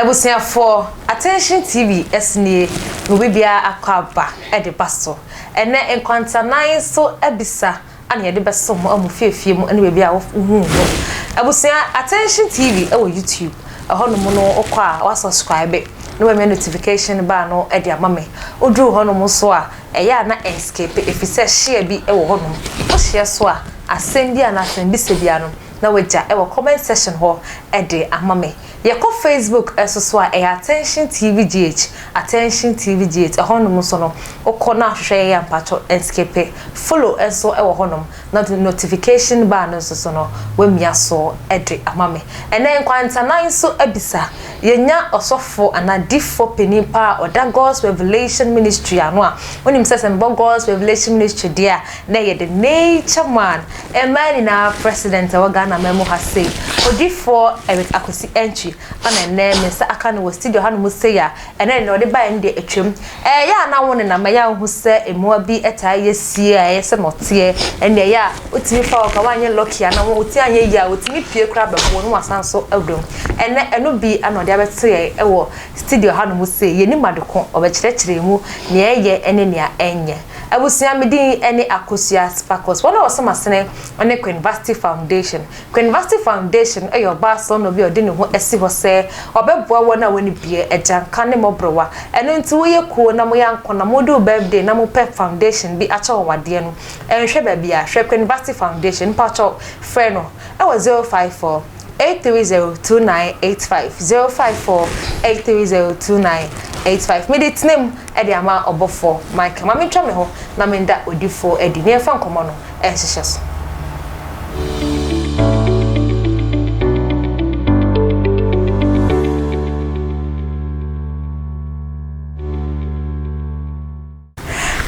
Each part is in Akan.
Abusuafoɔ, Attention TV so nie, na obi biara akɔ aba de ba so. Ɛnnɛ nkwantanan so abisa na yɛde bɛso mo wɔ mo fiefie mu ne baabi a wohu ho. Abusua, Attention TV wɔ YouTube, ɛhɔnom no wokɔ a woasubscribe na woamia notification bell no de ama me. Woduru hɔnom nso a, ɛyɛ a na ɛnskepe efisɛ share bi wɔ hɔnom. Wohyɛ so a, asɛm bi anaa asɛmbisa biara no, na wagya wɔ comment section hɔ de ama me. Yɛkɔ Facebook nso so a, ɛyɛ Attention TV GH, Attention TV GH, ɛhɔnom nso no, wokɔ na ahwehwɛ yɛn a mpakyɛw nskipe. Follow nso wɔ hɔnom, na notification bar no nso so no, woamia so de ama me. Ɛnnɛ nkwantanan nso abisa, yɛnya ɔsɔfo anaa difoɔ panin paa a ɔda God's Revelation Ministry ano a, wonim sɛ sɛ mebɔ God's Revelation Ministry deɛ a, na ɛyɛ The Nature Man. Mmaa nyinaa president a ɛwɔ Ghana man mu ha sei, Odiyifoɔ Eric Akwasi Antwi ɛna ɛnnɛ me nsa aka no wɔ studio hanom sei a ɛnnɛ deɛ ɔde baeɛ no deɛ atwam. Ɛyɛ a na wo nenam ɛyɛ a wohu sɛ mmoa bi taa yɛ sie a ɛyɛ sɛ nɔteɛ ɛnna ɛyɛ a wotumi fa hɔ koraa woanyɛ lucky anaa wo ti anyɛ yie a wotumi pue koraa bɛbo wo na wasan nso awura mu. Ɛnnɛ ɛno bi na ɔde abɛto yɛn wɔ studio hanom sei, yɛnim ade ko, ɔbɛkyerɛkyerɛ mu nea ɛyɛ ne nea ɛnyɛ. Abusua me din ne Akosua Sparkles. Wɔn a wɔsɔ m'asene ne Queen Vasti Foundation. Queen Vasti Foundation yɛ ɔbaa sɔnnɔ bi a ɔde ne ho asi hɔ sɛ ɔbɛboa wɔn a wɔnni bie, agyanka ne mmɔborɔwa. Ɛno nti woyɛ kuo na moyɛ anko na mode wo birthday na mopɛ foundation bi akyɛ wɔn adeɛ no, nhwɛ baabiara, hwɛ Queen Vasti Foundation. Mpakyɛw frɛ no wɔ 054 830 2985, 054 830 2985. Mede tenam. de ama ɔbɔfoɔ Michael. Ma mentwa me ho na menda odiyifoɔ adi na yɛmfa nkɔmmɔ no nhyehyɛ so.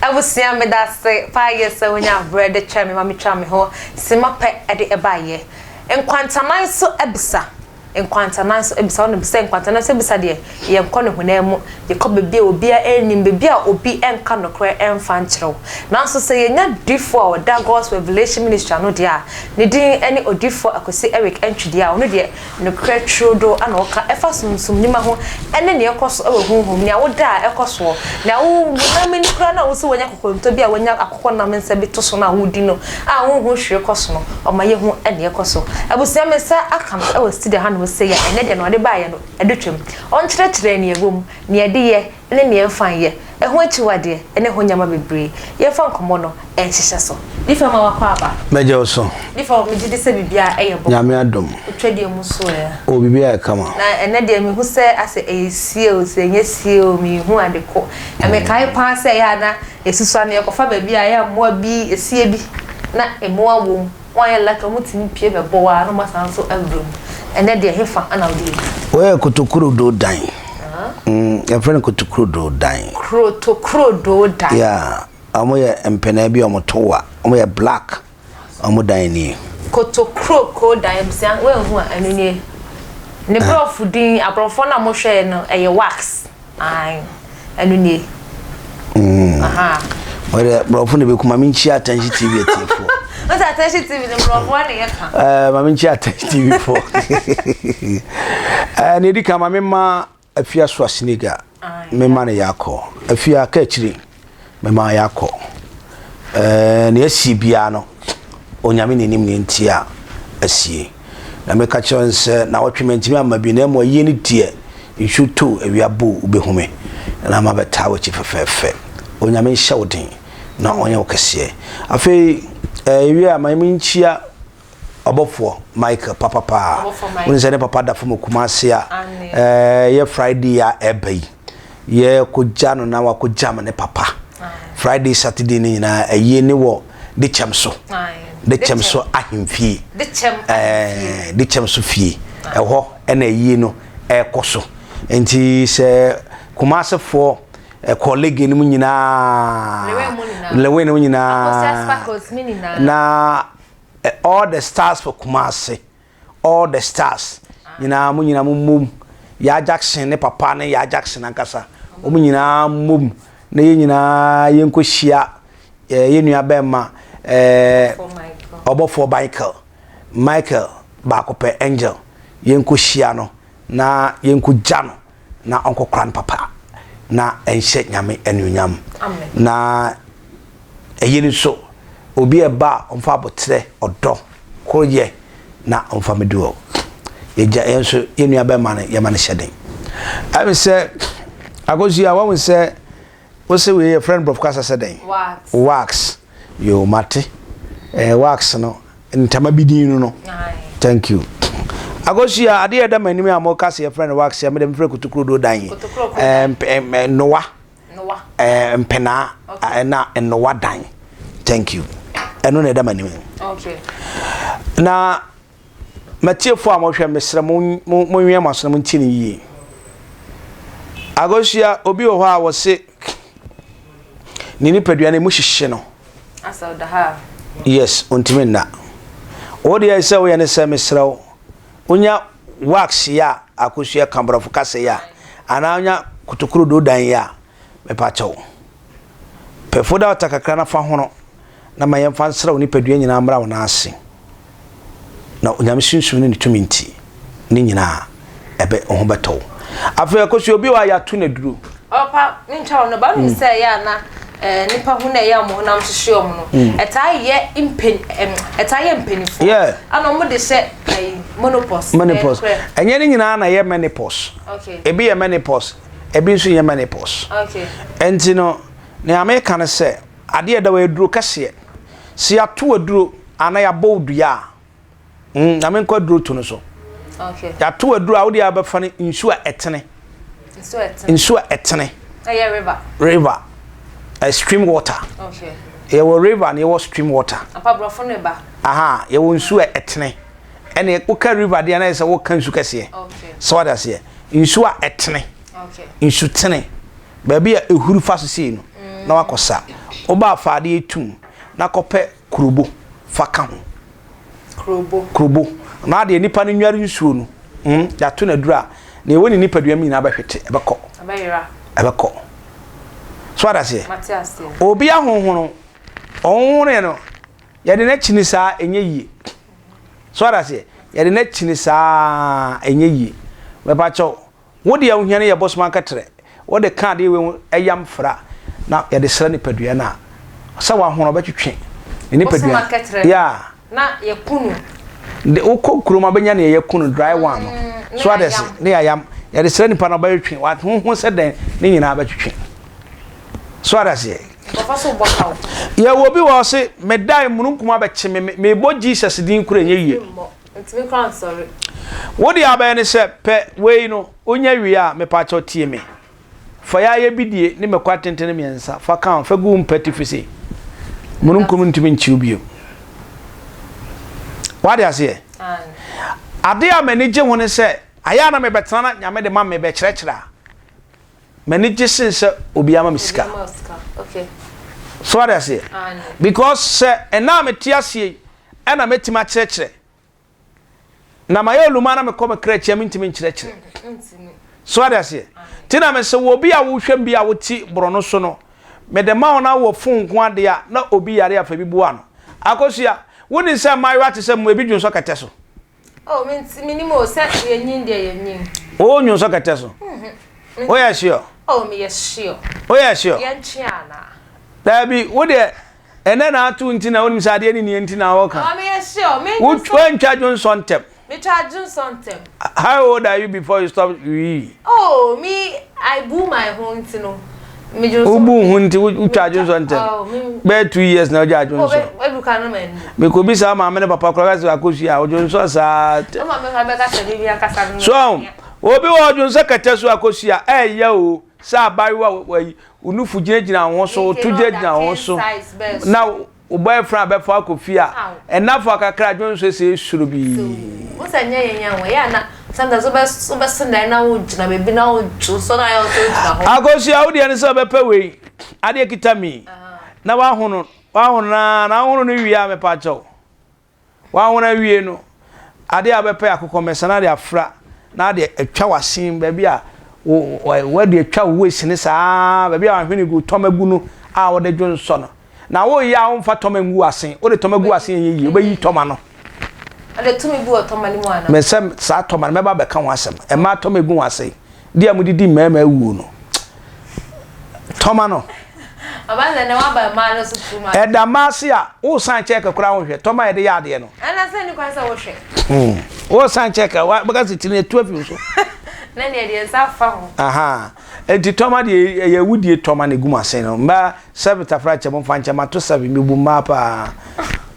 Abusua meda ase paa yɛ sɛ wonya berɛ de twɛn me ma metwa me ho sima pɛ de baeɛ. Nkwantanan so abisa. Nkwantanan so abisa, wonim sɛ nkwantanan so abisa deɛ, yɛnkɔ no honam mu, yɛkɔ baabi a obiara nnim, baabi a obi nka nokorɛ mfa nkyerɛ wo. Nanso sɛ yɛnya difoɔ a ɔda God's Revelation Ministry ano deɛ a, ne din ne Odiyifoɔ Akwasi Eric Antwi deɛ a, ɔno deɛ nokorɛ turodoo na ɔka ɛfa sunsum nnwuma ho ne nea ɛkɔ so wɔ honhom, nea woda a ɛkɔ soɔ, nea wo honam ani koraa no a wo sɛ woanya kɔkɔntɔ bi a woanya akokɔ nam nsa bi to so no a wodi no a wonhu hwee kɔ so no, ɔma yɛhu nea ɛkɔ so. Abusua me nsa aka no wɔ studio hanom sei a ɛnnɛ deɛ nea ɔde baeɛ no ɛde twam. Ɔnkyerɛkyerɛɛ nea ɛwɔ mu, nea ɛde yɛ ne nea ɛmfa nyɛ, ɛho akyiwadeɛ ne ho nneɛma bebree. Yɛmfa nkɔmmɔ no nhyehyɛ so. Difa ma wakɔ aba. Mɛgye wo so. Difa megye di sɛ biribiara ɛyɛ bɔkɔɔ. Nyame adom. Wotwa deɛ mu so ɛ. Oh biribiara yɛ kama. Na ɛnɛ deɛ mehu sɛ asɛ ɛyɛ sie o sɛ ɛnyɛ sie o menhu ade ko. Na mekae paa sɛ ɛyɛ a na yɛsusua no yɛkɔfa baabi a ɛyɛ a mmoa bi esie bi na mmoa wɔ mu. Wɔanyɛ lucky wɔn tumi pue bɛbɔ wo ara na wɔn asan nso awura mu. Ɛnɛ deɛ hefa na wode yɛ bi? Wei yɛ kotokurodoo dan. Mm, yɛfrɛ no kotokurodoo dan. Krotokurodoo dan. Yeah, wɔn yɛ mpɛnaa bi a wɔn to wa, wɔn yɛ black, wɔn dan nie. Kotokurokoo dan abusua woanhu a ɛno nie. Ne borɔfo din aborɔfoɔ no a wɔhwɛɛ no ɛyɛ wax. Ae, ɛno nie. Mm. Aha. Wɔde borɔfo na ebeku maame nkyia attention TV atiefo. Wọ́n sɛ attention TV ni borɔfo na yɛ ka. Ɛɛ maame nkyia attention TV fo. Ɛɛ na edi kan maame ma afia so asiniga. Mema no yakɔ. Afia ka akyiri. Mema yɛakɔ. Ɛɛ, nea asie biara no, Onyame na enim nea nti a asie. Na meka kyerɛ no sɛ, naawɔtwe mantumi amma bi, na mmom ayie no deɛ, nsuo too, awia boo, wobɛhu me, na mabɛtaa w'akyi fɛfɛɛfɛ. Onyame nhyɛ wo den, na ɔnyɛ wo kɛseɛ. Afei, ɛɛ, ewie a, ma menkyia Ɔbɔfoɔ Michael papapaa. Wone sɛ ne papa da fam Kumase a ɛyɛ Friday a ɛba yi yɛkɔgya no na wakɔgya ne papa. Friday Saturday no nyinaa ayie ne wɔ de kyɛm so de kyɛm so ahemfie de kyɛm so fie ɛhɔ ɛna ayie no ɛkɔ so nti sɛ Kumasefoɔ ɛkɔ lege no mu nyinaa lewe no mu nyinaa na All the stars for Kumasi all the stars nyinaa mo nyinaa mo mmom Yaa Jackson ne papa ne Yaa Jackson ankasa wɔn nyinaa mmom na yɛn nyinaa yɛnkɔ hyia eh, yɛn nua bɛrima eh, ɔbɔfoɔ Michael Michael baako pɛ angel yɛnkɔ hyia no na yɛnkɔ gya no. na ɔnkɔkora no papa na ɛnhyɛ Nyame anuonyam. Na ɛyi no nso, obi a ɛba a ɔmfa aboterɛ, ɔdɔ, koroyɛ na ɔmfa mɛdu hɔ. Yɛgya yɛn nso yɛn nua bɛrima no yɛma no hyɛ den. Ɛmi sɛ Akosua wahu sɛ wose wei yɛfrɛ no borɔfo kasa sɛ dɛn? Wax. Wax. Yoo mate. Eh, wax no ntama bi din no no. Thank you. Akosua adeɛ ɛda m'anim a mo ka sɛ yɛfrɛ no wax yɛ mede mefrɛ kutukurodo dan yi. Eh, noa. Eh, mpenaa ɛna nnowa dan. Thank you. Ɛno na ɛda m'anim. Okay. Na matiefo a mohwɛ mesrɛ mo monwɛn mo aso na montie no yie. Akosua obi wɔ hɔ a wɔse ne nipadua no emu hyehye no. Asa ɔda ha. Yes, ontumi nna. Wo deɛ sɛ woyɛ ne sɛ mesrɛ wo wonya wax yi a akosua ka borɔfo kasa yi a anaa wonya kotokuro dan yi a mepa kyɛw. Pɛ foda ɔta kakra na fa hono na ma yɛmfa nsra wo nipadua nyinaa mmra wo nan ase. Na Onyame Sunsum ne ne tumi nti, ne nyinaa ɛbɛ wo ho bɛtɔ wo. Afei ɛkɔsi obi wɔ a yɛato no aduro. Ɔpa mentwa wo no ba wonim sɛ ɛyɛ a na eh, nipa ho na ɛyɛ a wɔn honam hyehye wɔn no ɛtaa yɛ mpen ɛm ɛtaa yɛ mpanimfoɔ Yeah. ana wɔn de hyɛ ɛyi menopause Menopause. ɛyɛ nokorɛ? Ɛnyɛ ne nyinaa na ɛyɛ menopause. Okay. Ebi yɛ menopause, ebi nso nyɛ menopause. Okay. Ɛnti no, nea meka ne sɛ, Adeɛ a ɛda hɔ aduro kɛseɛ. Sɛ yɛato aduro anaa yɛabɔ wo dua a, mm, na menkɔ aduro to no so. Okay. Yɛato aduro a wode abɛfa no nsuo a ɛtene. Nsuo a ɛtene. Nsuo a ɛtene. Ɛyɛ river. River. Uh, stream water. Okay. Yɛwɔ river na yɛwɔ stream water. Apa borɔfo ne ba. Aha, yɛwɔ nsuo a ɛtene. Ɛne woka river deɛ na yɛ sɛ woka nsu kɛseɛ. Okay. Sɛ wade aseɛ. Nsuo a ɛtene. Okay. Nsu tene. Baabi a ehuru fa so sei no, na wakɔ sa. Woba a fa adeɛ tum na kɔpɛ kurobo fa ka ho. Kurobo. Kurobo. Na adeɛ nipa no nware nsuo no, mm, yɛato no aduru a, nea ɛwɔ ne nipadua mu nyinaa bɛhwete, ɛbɛkɔ. Ɛbɛyera. Ɛbɛkɔ. So wate aseɛ? Mate aseɛ. Obi ahonhono, ɔhonhonoeɛ no, yɛde no akyini saa, ɛnyɛ yie. So wate aseɛ? Yɛde no akyini saa, ɛnyɛ yie. Mepakyɛw, Wo deɛ wo hia no yɛ bosom ankɛtrɛ, wo de ka adeɛ wei ho yam fra na yɛde sra nipadua no a, sɛ wahono ɔbɛtwetwe ne nipadua. Bosom ankɛtrɛ yeah. na yɛ kunu. De wokɔ kurom abɛnya nea yɛ kunu dry one no. Mm, so ade se ne yayam yɛde sra nipa no ɔbɛtwetwe wahoho sɛ dɛn ne nyinaa bɛtwetwe. So ade aseɛ. Nkurɔfoɔ so bɔ ka o. Yɛwɔ bi wɔ hɔ se medae mununkum abɛkye me mebɔ Jesus din kura ɛnyɛ yie. Ntumi koraa nsɔre. Wo deɛ abɛyɛ ne sɛ pɛ wei no wonya wie a mepakyɛw tie me. Fa yaayɛ bidie ne mako atenten mmiɛnsa fa ka ho fa gu wo mpa atifi sei. Mununkum ntumi nkye wo bio. Wate aseɛ? Adeɛ a m'ani gye ho ne sɛ ayɛ a na mebɛtena na Nyame de ma me bɛkyerɛkyerɛ a m'ani gye sen sɛ obi ama me sika. So wate aseɛ? Because sɛ ɛna a mete aseɛ yi ɛna mɛtumi akyerɛkyerɛ. Na mayɛ olumaa na mekɔ me kra akyi a mentumi nkyerɛkyerɛ. So ade aseɛ? Nti na mese wɔ obi a wohwɛ m bi a wote borɔno so no, mede ma wo na wɔ fon nko adeɛ a na obi yare a fa bi boa no. Akosua, wonim sɛ mmaayewa te sɛ mo ebi dwonsɔ kɛtɛ so? Oh, menim o, sɛ yɛnyin deɛ yɛnyin. Wo dwonsɔ kɛtɛ so? Woyɛ sure? Oh, meyɛ sure. Woyɛ sure? Yɛntwe anaa? Daabi, wo deɛ Ɛnɛ na ato nti na wonim sɛ adeɛ no nie nti na wɔka. Maame yɛ sure. Me Wontwa dwonsɔ ntɛm. Metwa dwonsɔ ntɛm. How old are you before you stop wee? Oh, me I bu my ho nti no. Me dwonsɔ. Wobu ho nti wotwa dwonsɔ ntɛm. Bɛyɛ 2 years na wogya dwonsɔ. Oh, ebi ka no ma ni. Mekɔbi saa maame ne papa koraa sɛ akɔsua a wodwonsɔ saa. O maame koraa bɛka sɛ biribi ankasa no. So obi wɔ dwonsɔ kɛtɛ so akɔsua ɛyɛ o sɛ abayewa wayi Wo nufu gyinagyina wo ho so, wo to gyinagyina wo ho so, na wo boyfriend abɛfa akɔ fie a, ɛna fa kakra dwon so sɛ esuro bi. Wo sɛ nyɛ yɛn yɛn ho, ɛyɛ a na sometimes wobɛso dan na wogyina baabi na wodwo so na ayɛ wo sɛ wogyina hɔ. Akosua, wo deɛ ne sɛ wobɛpɛ wei, adeɛ kita mi, na wahono, wahono na na wohono no wie a mepa kyɛw. Woahono awie no, adeɛ a wobɛpɛ yɛ akokɔmmɛsa na ade afra na ade atwa w'asen baabi a wɔde atwa wo waist no saa baabi a wahwene gu tɔma gu no a wɔde dwo nsɔ no. Na woyɛ a womfa tɔma ngu w'asen, wode tɔma gu w'asen ɛnyɛ yie, wobɛyi tɔma no. Ɛde tumi gu wɔ tɔma no mu anaa? Mesɛ saa tɔma no mɛba abɛka ho asɛm. Mmaa tɔma egu wɔn asen. Deɛ a mode di mmarima awuo no, tɔma no. Ɛda mmaa ase a, wosan kyɛɛke koraa wohwɛ tɔma a yɛde yɛ adeɛ no. Wosan kyɛɛke a, wobɛka sɛ tiri atu afi wo so. Nti tɔma deɛ ɛyɛ awudie tɔma na ɛgu mu ase no. Mmaa sɛbe tafra kyɛ momfa nkyɛ mato sɛbe mebu mmaa paa.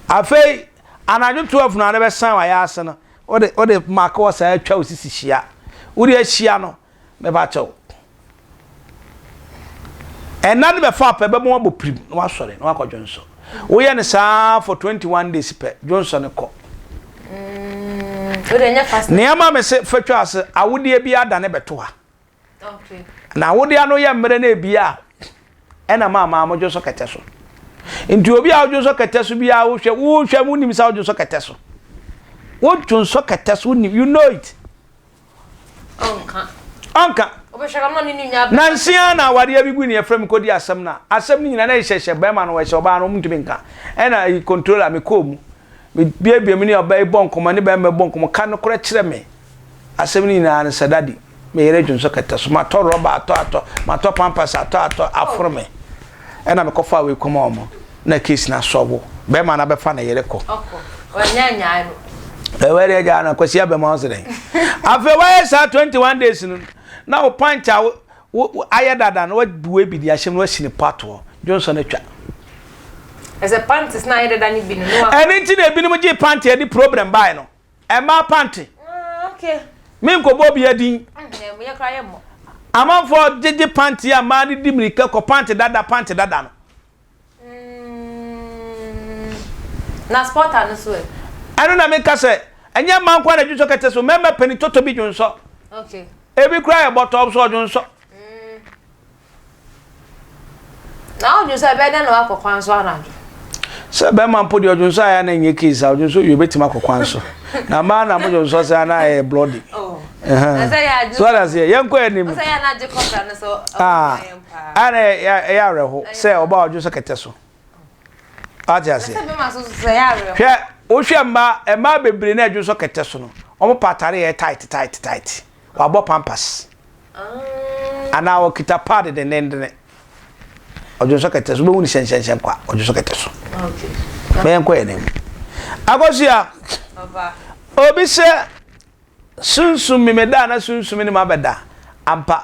Afei anadwo 12 no a na bɛsan wayɛ ase no, Wode wode mark wɔ saa atwa wo sisi hyia. Wode ahyia no, mepa kyɛw. Ɛna no bɛfa pɛ bɛbɔ wabɔ pirim na wasɔre na wakɔ dwonsɔ. Woyɛ no saa for 21 days pɛ, dwonsɔ no kɔ. Nneɛma me se fa twa ase awodeɛ bi adane bɛto ha. Na wode ano yɛ mmerɛ no ebia a, ɛna ma maa modwo so kɛtɛ so. Nti obi a wodwo so kɛtɛ so biara wohwɛ wohwɛ mu nim sɛ wodwo so kɛtɛ so. Wodwo so kɛtɛ so wonim you know it. Ɔnka. Ɔnka. Nansia na awadeɛ bi gu ne yɛfrɛ me kɔdi asɛm no a asɛm no nyina na ɛhyɛhyɛ bɛrima no ɛhyɛ ɔbaa no ɔmntumi nka ɛna ayi controller mekɔɔ mu mebiebie me ne ɔbaa yi bɔ nkɔmmɔ ne bɛrima bɔ nkɔmmɔ ka nokorɛ kyerɛ me Asɛm no nyinaa ne sɛ, Daddy, me yere dwonsɔ kɛtɛ so. Matɔ rɔba atɔ atɔ, matɔ pampers atɔ atɔ, aforo me. Ɛna mekɔfaa wei kɔmaa wɔn, na case no asɔbo. Bɛrima no abɛfa ne yere kɔ. Ɔkɔ. Ɔnyɛ nyaa no. Ɛwɛ deɛ gyaa no, Kwasi abɛma wo sɛ dɛn. Afei wayɛ saa 21 days no, na wo pant a wo ayɛ dada no, wabu ebi de ahyɛ mu na wasi ne patoɔ. Dwonsɔ no atwa. Ɛsɛ panties na ayɛ dada no bi no. Ɛno nti na ebinom gye pant ɛde problem bae no. Ɛmaa pante. Menkɔbɔ obiara din. Amanfoɔ gyegye pante a mmaa no di mmirika kɔ pante dada pante dada no. Na spɔta no so ɛ? Ɛno na meka sɛ ɛnyɛ mmaa nko ara na dwonsɔ kɛtɛ so, mmarima panin tɔtɔ bi dwonsɔ. Ebi koraa yɛ bɔtɔ so ɔdwonsɔ. Na wodwen sɛ ɛbɛyɛ dɛn na wakɔ kwan so anadwo? Sɛ bɛrima mpo deɛ ɔdwonsɔ ayɛ na nyɛ case a ɔdwonsɔ wie obɛtumi akɔ kwan so. Na mmaa na modwonsɔ sɛ na ɛyɛ bloody. Oh. So ɔda seɛ yɛnkɔ anim. Ah, ana ɛyɛ awerɛho sɛ ɔbaa ɔdwonsɔ kɛtɛ so. Ate aseɛ. Hwɛ wohwɛ mmaa mmaa bebree na ɛdwonsɔ kɛtɛ so no wɔn pa atare yɛ tight tight tight wabɔ pampas. Anaa ɔkita pad dendendene. Ɔdwonsɔ kɛtɛ so. Wobɛhu no hyɛnhyɛnhyɛn kwa. Ɔdwonsɔ kɛtɛ so. Bɛyɛ nkɔ yɛn anim. Akosua, obi sɛ sunsum mi meda na sunsum ne ma bɛda. Ampa,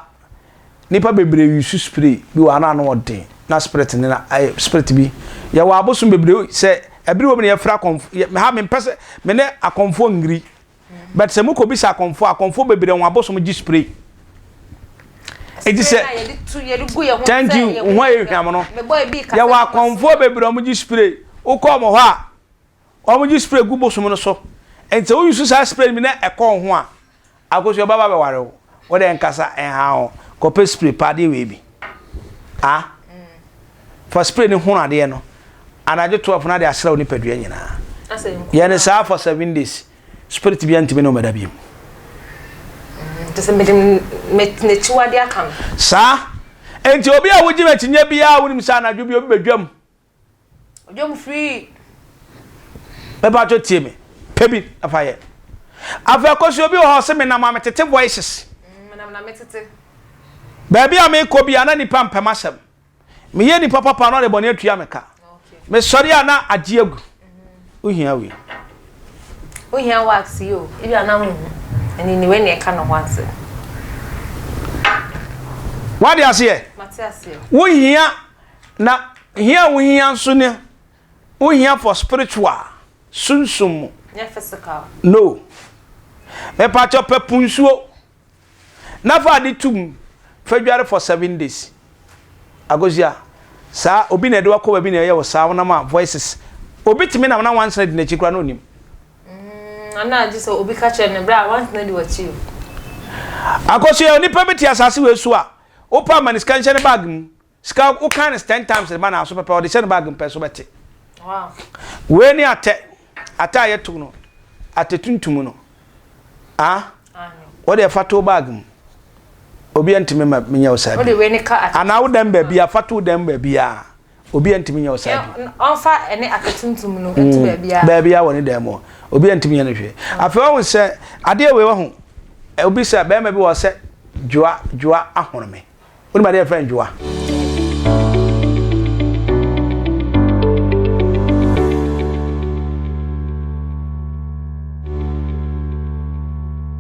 nipa bebree yusu spray bi wɔ ano ano ɔden na spirit ne na ayɛ spirit bi. Yɛwɔ abosom bebree sɛ ɛbere wɔ mu na yɛfrɛ akɔmfo ha mempɛ sɛ me ne akɔmfoɔ ngiri. But sɛ mokɔ bisa akɔmfoɔ a, akɔmfoɔ bebree wɔn abosom gye spray. Eti sɛ thank you ho ayɛ hwam no. Yɛwɔ akɔmfoɔ bebree wɔn gye spray. Wokɔ wɔn hɔ a, wɔn gye spray gu bosom no so. Nti sɛ woyi so saa spray no bi na ɛkɔ wo ho a, akosua ɔbɛba abɛware wo. Wo deɛ nkasa ɛnha wo. Kɔpɛ spray pa adeɛ wei bi. Ah. Fa spray no hono adeɛ no anadwo 12 na de asra wo nipadua nyinaa. Yɛ ne saa for 7 days. Spirit bia ntumi ne wo mɛda biom. Te sɛ mede n'akyiwade aka no. Saa. Enti obi a wogye m'akyinnye biara wonim sɛ anadwo bi obi bɛdwam. Odwam free. Mepatwo tie me. Pɛ bi na fa yɛ. Afei akɔsi obi wɔ hɔ sɛ menam a metete voices. Menam na metete. Baabi a mekɔ bi a na nipa mpɛ m'asɛm. Meyɛ nipa papa na ɔde bɔne atua me ka. Mesɔre a na agye agu. Wohia wei. Wohia wax yi o. Ebi a na wohu. Ɛne ni wei na ɛka ne ho ase. Wade aseɛ? Mate aseɛ. Wohia na hia a wohia nso ne wohia for spiritual sunsum mu. Nyɛ physical. No. Mepakyɛ pɛ punsuo. Na fa ade to mu fa dware for 7 days. Akosua, saa obi na ɛde wakɔ baabi na ɛyɛ wo saa wonam a voices. Obi tumi nam na wansena di n'akyi koraa na onim. Ana agye sɛ obi ka kyerɛ no berɛ a wansena di w'akyi o. Akosua, onipa bi te asase wei so a, wopɛ ama ne sika nhyɛ ne bag mu. Sika wo kan no ten times de ma no aso pɛpɛ ɔde hyɛ ne bag mu pɛ so bɛte. Wei ne atɛ atɛ a yɛto no atɛ tuntum no ah wode ɛfa to bag mu obi antumi ma menyɛ wo saa bi anaa wo dan baabi a fa to dan baabi a obi antumi nyɛ wo saa bi ɔmfa ɛne atɛ tuntum no ɛto baabi a baabi a wɔ ne dan mu obi antumi nyɛ no hwee afei wahu sɛ adeɛ wei wahu obi sɛ bɛrima bi wɔ sɛ. Dwoa, dwoa ahono me. Wonim adeɛ yɛfrɛ no dwoa?